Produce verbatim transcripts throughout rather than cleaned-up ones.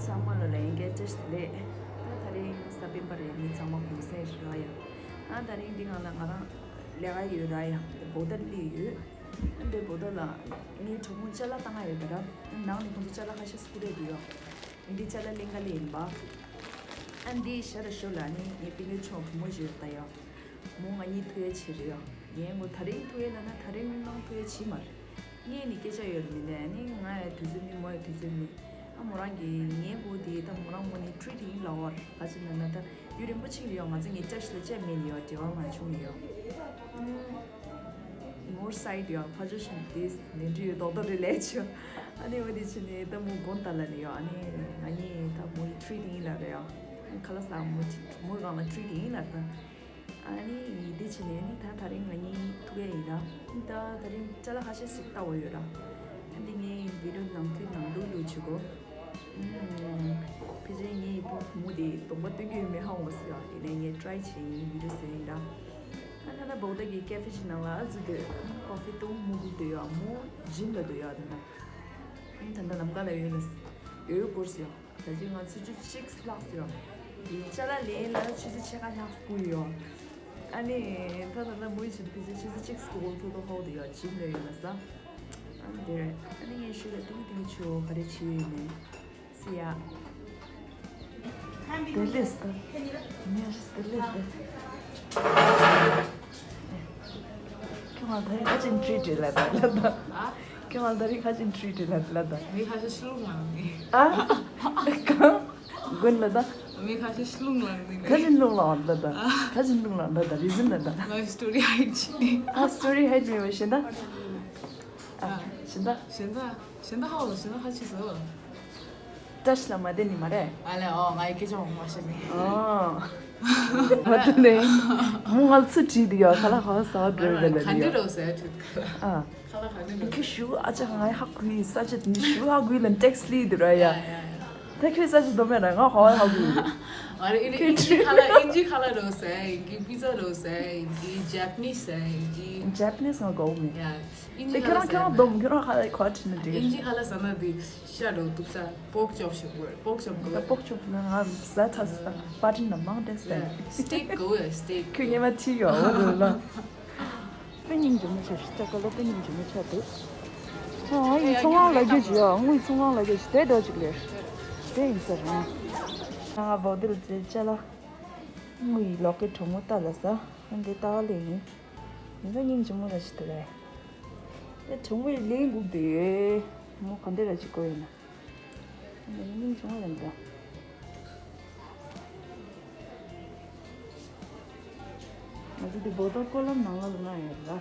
ཚང་མ་ལ་ལན་བརྒྱ་བཀྲ་ཤིས་བདེ་ལེགས། ད་དེ་རིང་གཟའ་སྤེན་པ་རེད། མི་ཚང་མ་གུང་སེང་རེད་ར་ཡ། ཨ་དེ་རིང་འདི་ང་ལ་ང་རང་ལས་ཀ་ཡོད་ར་ཡ། འདི་བོ་ད་སླེབས་ཡོད། ཨ་འདི་བོ་ད་ལ་ངའི་གྲོགས་མོ་ཅ་ལག་བཏང་ང་ཡོད་ད་ར། ནང་ནས་ཁོང་ཚོ་ཅ་ལག་ཁ་ཤས་སྐུ་རེད་འདུག་ཡ། འདི་ཅ་ལག་ལེན་ག་ལེན་ཡིན་པ། ཨ་འདི་ཤ་ར་ཤོ་ལ་ནི་ངའི་པི་ངའི་ཆོག་བུ་མོ་ཞིག་ཡོད་ད་ཡ། མོ་ང་གཉིས་ཐུག་ཡ་བྱེད་རེད་ཡ། ངས་མོ་ད་རིང་ཐུག་ཡ་ན་ན་ད་རིང་ནང་ཐུག་ཡ་བྱེད་མ་རེད། ངས་ནི་སྐད་ཆ་ཡོད་རེད་མི་འདུག་ཨ་ནི་ང་ཡ་དུས་ཚོད་མེད། མོ་ཡ་དུས་ཚོད་མེད། ཨ་མོ་རང་གིས་ངའི་མགོ་དེ་ད་མོ་རང་མགོ་ནི་ཁྲུས་དེ་ཡིན་ལ་བར་ག་ཅི་ན་ན་ད་ཡུན་རིང་པོ་ཅིག་ལ་ཡ་ང་ཚོ་ངའི་བཀྲ་ཤིས་ལ་བཅད་མེད་ནི་ཡ་འབྲེལ་བ་མ་བྱུང་ནི་ཡ། མོར་སའི་ཌི་ཡ་ཕ་ཇོ་ཤན་དེས་ནི་འདྲི་ཡོད་རྡོག་རྡོག་རེ་ལས་ཆོ། ཨ་ནི་འོ་དེ་ཕྱིན་ནས་ད་མོ་དགོངས་དག་ལ་ནི་ཡ། ཨ་ནི་ང་གཉིས་ད་མོ་ཡི་ཁྲུས་དེ་ཡིན་ལ་རེད་ཡ། ཁ་ལག་ཟ་མོ་ཅི་མོ་རང་ལ་ཁྲུས་དེ་ཡིན་ལ་ད། ཨ་ནི་ཡི་དེ་ཕྱིན་ནས་ནི་ད་ད་རིང་ང་གཉིས་ཐུག་ཡ་ཡིན་ར། ད་ད་རིང་ཅ་ལག་ཁ་ཤས་ཤིག་ལྟ་བ་ཡོད་ར། ཨ་འདི་ངའི་བི་ཌི་ཡོ་ནང་དུ་ནང་ལུག་ལུག་བྱེད་གོ། ཕལ་ཆེར་ངའི་བུ་བུ་མོ་དེ་གདོང་པ་སྟོན་གྱི་ཡོད་མེད་ཧ་གོ་སྲིད་ཡ། ཡིན་ནའི་ངས་ཊ་རའི་བྱས་ཡིན། བི་ཌི་ཡོ་བཟོས་ཡིན་ར། ཨ་ད་ད་བོག་ད་གི་ཀེ་ཧྥེ་ཅིག་ནང་ལ་ཨ་ཙི་དེ་ཀོ་ཧྥི་བཏུང་མོ་གི་འདུག་ཡ། མོ་ཇིམ་ལ་འདུག་ཡ། ད་ད་ད་ད་ལམ་ཀ་ལ་ཡོད་ལ་ཡོད་སྐོར་སི་ཡ། ད་ཅི་ང་ཆུ་ཚོད་གཅིག་ལྷག་སི་ཡ། ཡི་ཅ་ལག་ལེན་ལ་ཆུ་ཚོད་ཕྱེད་ཀ་ལྷག་སྐུ་ཡོད། ཨ་ནི་ད་ད་ད་མོ་ཡི་ཆུ་ཚོད་ཕལ་ཆེར་ཆུ་ཚོད་གཅིག་སྐུ་གོ་ཐུག་ཐུག་ཧོ་དུ་ཡ་ཇིམ་ལ་ཡོད་ལ་ས། ཨ་ནི་དེ་རེད། ཨ་ནི་ངས་ཞུ་ལ་ཏིང་ཏིང་ཆུ་ག་རེ་བྱེད་ཡོད་མེད། སི་ཡ། དེ་ལས་ད། ངས་དེ་ལས་ད། ཁྱོད་ང་ད་རིང་ཁ་ཅིག་ཁྲིད་བྲིས་ལ་ད་ལ་ད། ཨ། ཁྱོད་ང་ད་རིང་ཁ་ཅིག་ཁྲིད་བྲིས་ལ་ད་ལ་ད། མི་ཁ་ཤས་ཤི་ལུང་ལངས་ནི། ཨ། གང་། དགོན་ལ་ད། མི་ཁ་ཤས་ཤི་ལུང་ལངས་ནི་ལས། ཁ་ཅིག་ལུང་ལངས་ད་ད། ཨ། ཁ་ཅིག་ལུང་ལངས་ད་ད་རི་ཟིན་ད་ད། ང་སི་ཊོ་རི་ཧའི་ཌི་བྱས་ནི། ཨ་སི་ཊོ་རི་ཧའི་ཌི་བྱས་མ་བྱེད་ད། ཨ། བྱེད་ད། བྱེད་ད། བྱེད་ད་ཧ་ལོ་བྱེད་ད་ཧ་ཆི་ཟེར། བཀྲ་ཤིས་ལ་མ་བསྡད་ནི་མ་རེད། ཨ་ལས་ཨོ་ང་ཡི་སྐད་ཆ་འོང་མ་ཤེས་ནི། ཨོ། མ་བསྡད་ནི། མོ་ང་ཚུར་བྲིས་འདུག་ཡ། ཁ་ལག་ག་པར་ཟ་བ་འགྲོ་རེད་ལ་ག་འདི་འདུག་ཡ། རོ་ཟེར་ཁྲིད་ཁ་ལག་ཨ། ཁ་ལག་ག་འདི་འདུག་ཁྱོད་ཞུ་ཨ་ཅག་ང་ཧ་གོ་ཡི། ས་ཆ་འདི་ཞུ་ཧ་གོ་ཡི་ལ་ཊེག་སི་ལི་འདུག་ར་ཡ། ཡ་ཡ་ཡ། ད་ཁྱོད་ས་ཆ་འདོམ་མེད་ར་ང་ཧ་ཧ་གོ་ཡི། ཨ་རེ་ཨི་རེ་ཨིན་ཇི་ཁ་ལག་ཨིན་ཇི་ཁ་ལག་རོ་ཟེར་ཨིན་ཇི་པི་ཛ་རོ་ཟེར་ཨིན་ཇི་ཇ་པ་ནིས་ཟེར་ཨིན་ཇི། ཇ་པ་ནིས་ང་དགའ་བོ་མེད། ཡ། ཨིན་ཇི་དེ་ཁྱོད་རང་ཁ་ལག་ཁྱོད་རང་ཟེར་ན་དོམ་ཁྱོད་རང་ཁ་ལག་ག་པར་ཁྲིད་ན་འགྲིག་གི་ཨིན་ཇི་རེད། ཁ་ལག་ཟ་ན་དེ་ཤ་རོ་དུག་ས་པོག་ཅོབ་ཞིག་དགོས་རེད། པོག་ཅོབ་དགོས། ད་པོག་ཅོབ་ལ་ང་ཟ་ཚར་སོང་། པ་ཏི་ན་མང་དྲགས་ཟ། སི་ཊེག་དགོས་རེད་སི་ཊེག་ཁྱོད་ཉི་མ་ཁྲིད་ཡོད་འོ་རེད་ལ། དཔེ་སྙིང་རྗེ་མོ་ཆགས་ཤག་ཅ་ཀ་ལ་དཔེ་སྙིང་རྗེ་མོ་ཆགས་འདུག་ཨ་ཡི་ཚོང་ཁང་ལ་རྒྱུ་ཅི་ཡོད། དངུལ་ཚོང་ཁང་ལ་རྒྱུ་ཅི་དེ་འདྲ་ཅིག་ལས། དེ་ཡིན་ས་རེད། ང་བོ་དེ་ལ་ཅ་ལག་དངུལ་ཡི་ལོག་གི་གྲོགས་མོ་ལྟ་ལ་ས། འདི་ལྟ་བ་ལས་ཡིན། འདི་ཚོ་སྙིང་རྗེ་མོ་ར་ཞིག་འདུག་རེད། འདི་གྲོགས་མོ་ཡི་ལས་འགུག་འདི་ཡོད། མོ་ག་འདི་ར་ཅིག་དགོས་ཡོད་ན། འདི་སྙིང་རྗེ་མོ་ར་འདུག་ང་ཚོ་འདི་བོ་ཏོ་ཀོ་ལམ་ནང་ལ་ལ་ང་ཡོད་ར།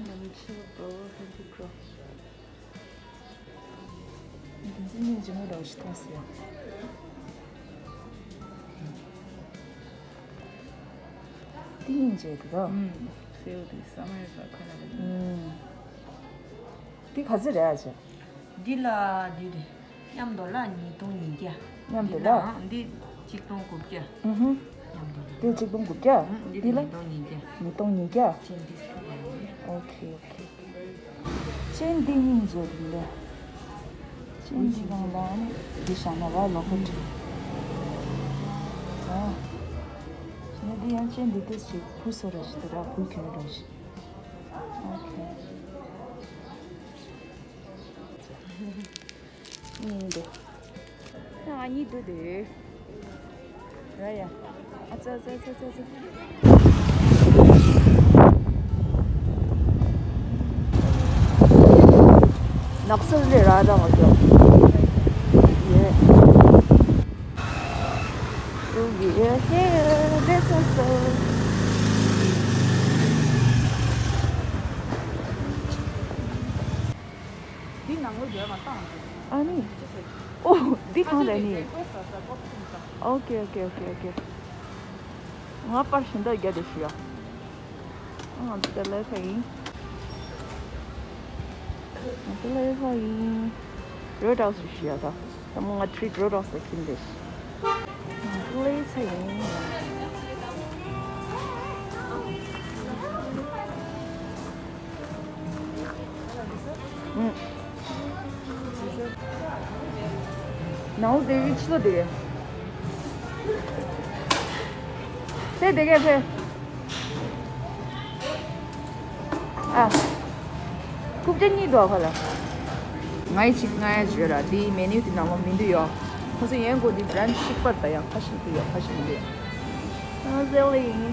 ནམ་ཕྱེད་པོ་ཧན་ཏི་ཀྲོ། འདི་ཚོ་སྙིང་རྗེ་མོ་རང་ཞིག་མཐོང་སོང་ཡ། འདི་སྙིང་རྗེ་འདུག་ད། ཨུམ། སེའུ་དེ་ས་མ་ཡོད་པ་ཁ་ལ་བ་ཡིན། ཨུམ། འདི་ག་ཚོད་རེད་ཨ་ཅེ། འདི་ལ་འདི་རེད། མཉམ་དུ་ལ་ཉིས་སྟོང་ཉིས་བརྒྱ། མཉམ་དུ་ལ། འདི་ལའང་འདི་གཅིག་སྟོང་དགུ་བརྒྱ། ཨུ་ཧུ། མཉམ་དུ་ལ། འདི་གཅིག་སྟོང་དགུ་བརྒྱ། ཨུ། འདི་འདི་ལ། ཉིས་སྟོང་ཉིས་བརྒྱ། ཉིས་སྟོང་ཉིས་བརྒྱ། ཅན་འདི་སྟོང་། ཨོ་ཁེ་ཨོ་ཁེ། ཅན་འདི་སྙིང་རྗེ་འདུག་ལ། ཅན་འདི་གང་ལ་ནི་འདི་བཞག་ན་ར་ལོ་ཀ་འདྲི། ཨ། ནི་འདི་ཡང་ཅན་འདི་ཏོག་ཙམ་བུ་སོ་ར་ཞིག་འདུག་ར། བུ་ཁྱོད་ར་ཞིག་ཨོ་ཁེ། ཡིན་འདུག་ང་གཉིས་འདུག་དེ། ཡ་ཡ། ཨ་ཙི་ཨ་ཙི་ཨ་ཙི་ཨ་ཙི། ནགས་ཚལ་ལས་ར་ར་བ་ཡོད། ཡེ། Oh yeah, yeah, that's awesome. འདི་ནང་ལོ་བརྒྱ་མ་བཏང་། ཨ་ནི། ཨོ། འདི་གང་རེད་ནི། ཨོ་ཁེ་ཨོ་ཁེ་ཨོ་ཁེ་ཨོ་ཁེ། ང་པར་ཤིང་རྟ་བརྒྱ་དེ་ཞུ་ཡ། ང་ཚོ་ལས་ཁ་ཡིན། ང་ཚོ་ལས་ཁ་ཡིན། རོ་ཌོག་སི་ཞུ་ཡ་ད། ད་མོ་ང་ཁྲིད་རོ་ཌོག་སི་ལ་ཁྱིམ་དེ་ཤི། ལེ་ཚ་ཡིན། ནའུ་དེ་གི་ཕྱི་ལོ་དེ། དེ་དེ་གས་དེ། ཨ། རྐུབ་བཀྱག་གཉིས་འདུག་ཁ་ལ། ང་ཡི་ཅིག་ང་ཡ་བརྗོད་ར། འདིའི་མེ་ནིའུ་དེ་ནང་ལོགས་མི་འདུག་ཡོ། ཁོ་ཚོ་ཡན་གོ་འདི་བྷི་རན་ཆི་གཅིག་པ་རེད་ད། ཡང་ཁ་ཤས་འདུག་ཡོ། ཁ་ཤས་མི་འདུག་ཡོ། ཨ་ཟེར་ལེ་ཡིན།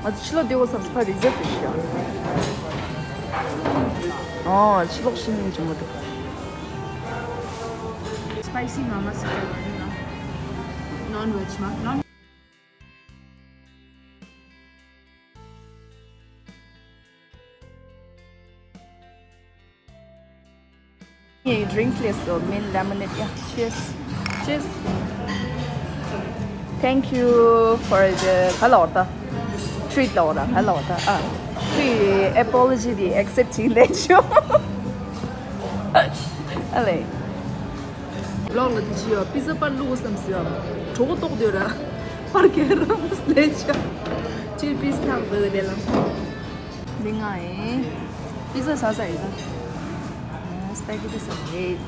ང་ཚོ་ཕྱི་ལོགས་བསྡད་དགོས་བསམ་སོང་། ཕར་རི་ཛརབ་བྱེད་ཤག་ཨོ། ཕྱི་ལོགས་ཤིང་ཆེན་མོ་འདུག Spicy mama sikka non veg ma non ངའི་ཌི་རིང་ལས་སོ། མིན་ལེ་མོ་ནེ་ཌི། ཡ། Cheers. Cheers. Thank you for the ག་ལབ་དགོས་རེད་ད། Treat ལབ་དགོས་རེད་ད། ག་ལབ་དགོས་རེད་ད། ཨ། ཁོའི་ཨེ་པོ་ལོ་ཇི་དེ་ཨེག་སེབ་བྱེད་ལས་ཆོག་ཨ་ལེ། ལོག་ལ་དེ་ཅི་ཡོད། པི་ཛ་པར་བླུགས་བསམ་ཟེར་བ། གྲོད་ཁོག་ལྟོགས་བསྡད་ར། པར་གས་ར་མོ་སླེབས་ཆ། ཅི་པི་ཛ་ཐག་འདོད་དེ་ལ། འདི་ང་ཡིན། པི་ཛ་ཟ་ས་ཡིན་ད། སི་པ་གེ་ཊི་ཟ་ཡིན།